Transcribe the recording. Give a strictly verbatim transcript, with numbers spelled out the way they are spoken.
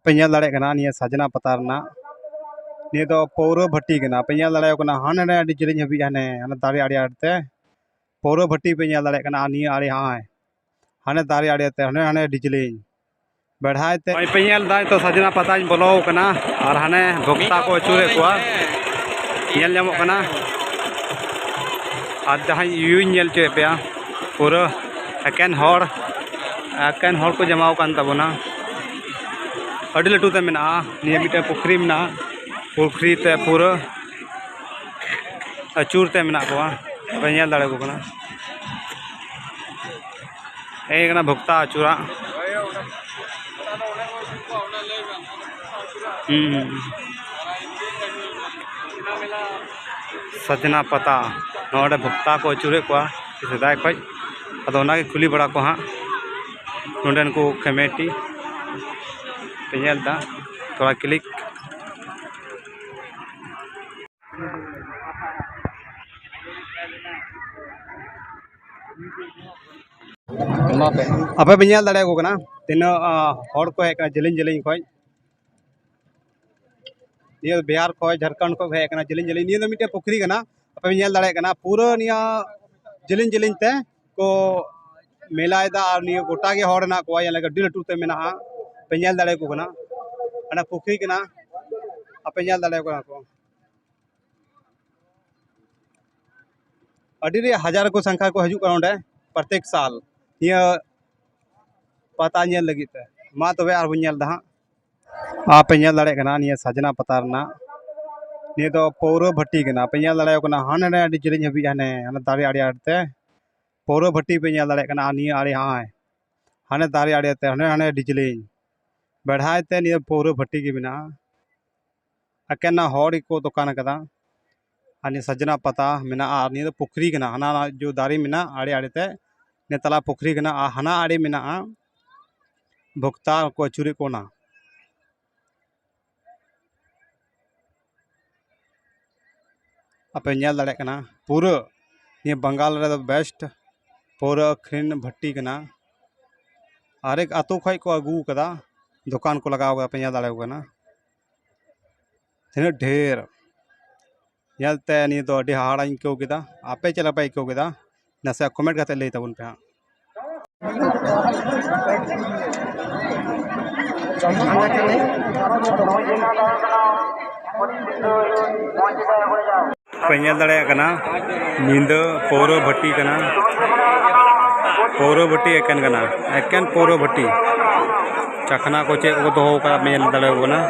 ᱯᱮ ᱧᱮᱞ ᱫᱟᱲᱮᱭᱟᱜ ᱠᱟᱱᱟ ᱱᱤᱭᱟᱹ ᱥᱟᱡᱽᱱᱟ ᱯᱟᱛᱟ ᱨᱮᱱᱟᱜ, ᱱᱤᱭᱟᱹ ᱫᱚ ᱯᱟᱹᱣᱨᱟᱹ ᱵᱷᱟᱹᱴᱤ ᱠᱟᱱᱟ᱾ ᱯᱮ ᱧᱮᱞ ᱫᱟᱲᱮᱭᱟᱜ ᱠᱟᱱᱟ ᱦᱟᱱᱮ ᱟᱹᱰᱤ ᱡᱮᱞᱮᱧ ᱦᱟᱹᱵᱤᱡ, ᱦᱟᱱᱮ ᱦᱟᱱᱮ ᱫᱟᱨᱮ ᱟᱲᱮ ᱟᱲᱮ ᱛᱮ ᱯᱟᱹᱣᱨᱟᱹ ᱵᱷᱟᱹᱴᱤ ᱯᱮ ᱧᱮᱞ ᱫᱟᱲᱮᱭᱟᱜ ᱠᱟᱱᱟ᱾ ᱟᱨ ᱱᱤᱭᱟᱹ ᱟᱲᱮ ᱦᱟᱸᱭ ᱦᱟᱱᱮ ᱫᱟᱨᱮ ᱟᱲᱮ ᱛᱮ ᱦᱟᱱᱮ ᱦᱟᱱᱮ ᱟᱹᱰᱤ ᱡᱮᱞᱮᱧ ᱵᱮᱲᱦᱟᱭ ᱛᱮ᱾ ᱱᱚᱜᱼᱚᱭ ᱯᱮ ᱧᱮᱞ ᱫᱟ, ᱱᱤᱛᱚᱜ ᱥᱟᱡᱽᱱᱟ ᱯᱟᱛᱟᱧ ᱵᱚᱞᱚ ᱟᱠᱟᱱᱟ ᱟᱨ ᱦᱟᱱᱮ ᱵᱷᱚᱠᱛᱟ ᱠᱚ ᱟᱹᱪᱩᱨᱮᱫ ᱠᱚᱣᱟ, ᱧᱮᱞ ᱧᱟᱢᱚᱜ ᱠᱟᱱᱟ᱾ ᱟᱨ ᱡᱟᱦᱟᱸᱭ ᱤᱭᱩᱧ ᱧᱮᱞ ᱦᱚᱪᱚᱭᱮᱫ ᱯᱮᱭᱟ, ᱯᱩᱨᱟᱹ ᱮᱠᱮᱱ ᱦᱚᱲ, ᱮᱠᱮᱱ ᱦᱚᱲ ᱠᱚ ᱡᱚᱢᱟᱣ ᱟᱠᱟᱱ ᱛᱟᱵᱚᱱᱟ᱾ ᱟᱹᱰᱤ ᱞᱟᱹᱴᱩ ᱛᱮ ᱢᱮᱱᱟᱜᱼᱟ, ᱱᱤᱭᱟᱹ ᱢᱤᱫᱴᱮᱱ ᱯᱩᱠᱷᱨᱤ ᱢᱮᱱᱟᱜᱼᱟ, ᱯᱩᱠᱷᱨᱤ ᱛᱮ ᱯᱩᱨᱟᱹ ᱟᱹᱪᱩᱨ ᱛᱮ ᱢᱮᱱᱟᱜ ᱠᱚᱣᱟ, ᱯᱮ ᱧᱮᱞ ᱫᱟᱲᱮᱭᱟᱠᱚ ᱠᱟᱱᱟ᱾ ᱦᱮᱡ ᱠᱟᱱᱟ ᱵᱷᱚᱠᱛᱟ ᱟᱹᱪᱩᱨᱟᱜ᱾ ᱦᱩᱸ, ᱦᱩᱸ, ᱦᱩᱸ᱾ ᱥᱟᱡᱽᱱᱟ ᱯᱟᱛᱟ, ᱱᱚᱰᱮ ᱵᱷᱚᱠᱛᱟ ᱠᱚ ᱟᱹᱪᱩᱨᱮᱫ ᱠᱚᱣᱟ ᱥᱮᱫᱟᱭ ᱠᱷᱚᱡ᱾ ᱟᱫᱚ ᱚᱱᱟᱜᱮ ᱠᱩᱞᱤ ᱵᱟᱲᱟ ᱠᱚ ᱦᱟᱸᱜ ᱱᱚᱰᱮᱱ ᱠᱚ ᱠᱚᱢᱤᱴᱤ᱾ ᱯᱮ ᱧᱮᱞ ᱮᱫᱟ ᱛᱷᱚᱲᱟ ᱠᱞᱤᱠ᱾ ᱟᱯᱮ ᱯᱮ ᱧᱮᱞ ᱫᱟᱲᱮᱭᱟᱠᱚ ᱠᱟᱱᱟ ᱛᱤᱱᱟᱹᱜ, ᱟ, ᱦᱚᱲ ᱠᱚ ᱦᱮᱡ ᱠᱟᱱᱟ ᱡᱮᱞᱮᱧ ᱡᱮᱞᱮᱧ ᱠᱷᱚᱡ᱾ ᱱᱤᱭᱟᱹ ᱵᱤᱦᱟᱨ ᱠᱷᱚᱡ, ᱡᱷᱟᱨᱠᱷᱚᱸᱰ ᱠᱷᱚᱡ ᱠᱚ ᱦᱮᱡ ᱠᱟᱱᱟ ᱡᱮᱞᱮᱧ ᱡᱮᱞᱮᱧ᱾ ᱱᱤᱭᱟᱹ ᱫᱚ ᱢᱤᱫᱴᱮᱡ ᱯᱩᱠᱷᱨᱤ ᱠᱟᱱᱟ, ᱟᱯᱮ ᱯᱮ ᱧᱮᱞ ᱫᱟᱲᱮᱭᱟᱜ ᱠᱟᱱᱟ ᱯᱩᱨᱟᱹ ᱱᱤᱭᱟᱹ ᱡᱮᱞᱮᱧ ᱡᱮᱞᱮᱧ ᱛᱮ ᱠᱚ ᱢᱮᱞᱟᱭᱮᱫᱟ᱾ ᱟᱨ ᱱᱤᱭᱟᱹ ᱜᱚᱴᱟ ᱜᱮ ᱦᱚᱲ ᱦᱮᱱᱟᱜ ᱠᱚᱣᱟ, ᱧᱮᱞ ᱞᱮᱠᱟ ᱟᱹᱰᱤ ᱞᱟᱹᱴᱩ ᱛᱮ ᱢᱮᱱᱟᱜᱼᱟ, ᱯᱮ ᱧᱮᱞ ᱫᱟᱲᱮᱭᱟᱠᱚ ᱠᱟᱱᱟ᱾ ᱚᱱᱟ ᱯᱩᱠᱷᱨᱤ ᱠᱟᱱᱟ, ᱟᱯᱮ ᱧᱮᱞ ᱫᱟᱲᱮᱭᱟᱠᱚ ᱠᱟᱱᱟ ᱠᱚ᱾ ᱟᱹᱰᱤ ᱨᱮ ᱦᱟᱡᱟᱨ ᱠᱚ ᱥᱚᱝᱠᱷᱟ ᱠᱚ ᱦᱤᱡᱩᱜ ᱠᱟᱱᱟ ᱚᱸᱰᱮ ᱯᱨᱚᱛᱮᱠ ᱥᱟᱞ ᱱᱤᱭᱟᱹ ᱯᱟᱛᱟ ᱧᱮᱞ ᱞᱟᱹᱜᱤᱫ ᱛᱮ᱾ ᱢᱟ ᱛᱚᱵᱮ ᱟᱨᱵᱚᱱ ᱧᱮᱞ ᱮᱫᱟ ᱦᱟᱸᱜ᱾ ᱟᱯᱮ ᱧᱮᱞ ᱫᱟᱲᱮᱭᱟᱜ ᱠᱟᱱᱟ ᱱᱤᱭᱟᱹ ᱥᱟᱡᱽᱱᱟ ᱯᱟᱛᱟ ᱨᱮᱱᱟᱜ, ᱱᱤᱭᱟᱹ ᱫᱚ ᱯᱟᱹᱣᱨᱟᱹ ᱵᱷᱟᱹᱴᱤ ᱠᱟᱱᱟ᱾ ᱯᱮ ᱧᱮᱞ ᱫᱟᱲᱮᱭᱟᱜ ᱠᱟᱱᱟ ᱦᱟᱱᱮ ᱟᱹᱰᱤ ᱡᱮᱞᱮᱧ ᱦᱟᱹᱵᱤᱡ, ᱦᱟᱱᱮ ᱦᱟᱱᱮ ᱫᱟᱨᱮ ᱟᱲᱮ ᱟᱲᱮ ᱛᱮ ᱯᱟᱹᱣᱨᱟᱹ ᱵᱷᱟᱹᱴᱤ ᱯᱮ ᱧᱮᱞ ᱫᱟᱲᱮᱭᱟᱜ ᱠᱟᱱᱟ᱾ ᱟᱨ ᱱᱤᱭᱟᱹ ᱟᱲᱮ ᱦᱟᱸᱭ ᱦᱟᱱᱮ ᱫᱟᱨᱮ ᱟᱲᱮ ᱛᱮ ᱦᱟᱱᱮ ᱦᱟᱱᱮ ᱟᱹᱰᱤ ᱡᱮᱞᱮᱧ ᱵᱮᱲᱦᱟᱭ ᱛᱮ ᱱᱤᱭᱟᱹ ᱯᱟᱹᱣᱨᱟᱹ ᱵᱷᱟᱹᱴᱤ ᱜᱮ ᱢᱮᱱᱟᱜᱼᱟ᱾ ᱮᱠᱮᱱ ᱦᱚᱲ ᱜᱮᱠᱚ ᱫᱚᱠᱟᱱ ᱟᱠᱟᱫᱟ᱾ ᱟᱨ ᱱᱤᱭᱟᱹ ᱥᱟᱡᱽᱱᱟ ᱯᱟᱛᱟ ᱢᱮᱱᱟᱜᱼᱟ, ᱟᱨ ᱱᱤᱭᱟᱹ ᱫᱚ ᱯᱩᱠᱷᱨᱤ ᱠᱟᱱᱟ, ᱦᱟᱱᱟ ᱱᱟ ᱡᱚ ᱫᱟᱨᱮ ᱢᱮᱱᱟᱜᱼᱟ ᱟᱲᱮ ᱟᱲᱮ ᱛᱮ, ᱱᱤᱭᱟᱹ ᱛᱟᱞᱟ ᱯᱩᱠᱷᱨᱤ ᱠᱟᱱᱟ᱾ ᱟᱨ ᱦᱟᱱᱟ ᱟᱲᱮ ᱢᱮᱱᱟᱜᱼᱟ ᱵᱷᱚᱠᱛᱟ ᱠᱚ ᱟᱹᱪᱩᱨᱮᱫ ᱠᱚ ᱚᱱᱟ᱾ ᱟᱯᱮ ᱧᱮᱞ ᱫᱟᱲᱮᱭᱟᱜ ᱠᱟᱱᱟ ᱯᱩᱨᱟᱹ ᱱᱤᱭᱟᱹ ᱵᱟᱝᱜᱟᱞ ᱨᱮᱫᱚ ᱵᱮᱥᱴ ᱯᱟᱹᱣᱨᱟᱹ ᱟᱹᱠᱷᱨᱤᱧ ᱵᱷᱟᱹᱴᱤ ᱠᱟᱱᱟ᱾ ᱦᱟᱨᱮᱠ ᱟᱛᱳ ᱠᱷᱚᱡ ᱠᱚ ᱟᱹᱜᱩ ᱠᱟᱫᱟ᱾ ᱫᱚᱠᱟᱱ ᱠᱚ ᱞᱟᱜᱟᱣ ᱠᱟᱫᱟ ᱯᱮ, ᱧᱮᱞ ᱫᱟᱲᱮᱭᱟᱠᱚ ᱠᱟᱱᱟ ᱛᱤᱱᱟᱹᱜ ᱰᱷᱮᱨ᱾ ᱧᱮᱞᱛᱮ ᱱᱤᱭᱟᱹ ᱫᱚ ᱟᱹᱰᱤ ᱦᱟᱦᱟᱲᱟᱧ ᱟᱹᱭᱠᱟᱹᱣ ᱠᱮᱫᱟ᱾ ᱟᱯᱮ ᱪᱮᱫ ᱞᱮᱠᱟ ᱯᱮ ᱟᱹᱭᱠᱟᱹᱣ ᱠᱮᱫᱟ? ᱱᱟᱥᱮᱭᱟᱜ ᱠᱚᱢᱮᱱᱴ ᱠᱟᱛᱮ ᱞᱟᱹᱭ ᱛᱟᱵᱚᱱ ᱯᱮ ᱦᱟᱸᱜ᱾ ᱯᱮ ᱧᱮᱞ ᱫᱟᱲᱮᱭᱟᱜ ᱠᱟᱱᱟ, ᱧᱤᱫᱟᱹ ᱯᱟᱹᱣᱨᱟᱹ ᱵᱷᱟᱹᱴᱤ ᱠᱟᱱᱟ, ᱯᱟᱹᱣᱨᱟᱹ ᱵᱷᱟᱹᱴᱤ ᱮᱠᱮᱱ ᱠᱟᱱᱟ, ᱮᱠᱮᱱ ᱯᱟᱹᱣᱨᱟᱹ ᱵᱷᱟᱹᱴᱤ᱾ ᱪᱟᱠᱷᱱᱟ ᱠᱚ ᱪᱮᱫ ᱠᱚ ᱫᱚᱦᱚ ᱟᱠᱟᱫ ᱯᱮ ᱧᱮᱞ ᱫᱟᱲᱮᱭᱟᱠᱚ ᱠᱟᱱᱟ᱾